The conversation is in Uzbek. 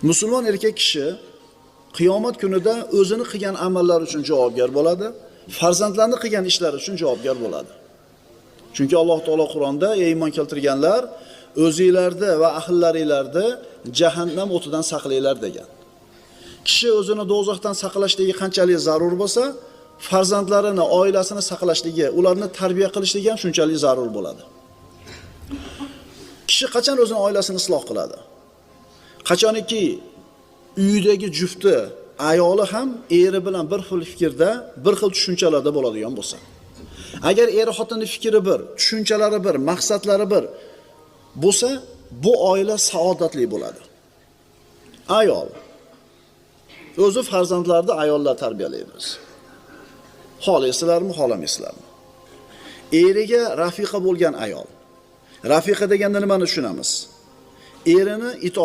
Musulmon erkak kishi qiyomat kunida o'zini qilgan amallari uchun javobgar bo'ladi, farzandlarini qilgan ishlari uchun javobgar bo'ladi. Chunki Alloh taolo Qur'onda: "Ey iymon keltirganlar, o'zingizlarni va ahllaringlarni jahannam o'tidan saqlanglar" degan. Kishi o'zini do'zaxdan saqlashligi qanchalik zarur bo'lsa, farzandlarini, oilasini saqlashligi, ularni tarbiya qilishligi ham shunchalik zarur bo'ladi. Kishi qachon o'zini oilasini isloh qiladi? Qachoniki uyidagi jufti, ayoli ham eri bilan bir xil fikrda, bir xil tushunchalarda bo'ladigan bo'lsa. Agar eri xotinning fikri bir, tushunchalari bir, maqsadlari bir bo'lsa, bu oila saodatli bo'ladi. Ayol o'zi farzandlarni ayollar tarbiyalaymiz. Xohlaysizlarmi, xohlamaysizlarmi? Eriga rafiqa bo'lgan ayol. Rafiqa deganda nimani tushunamiz? Erini itoat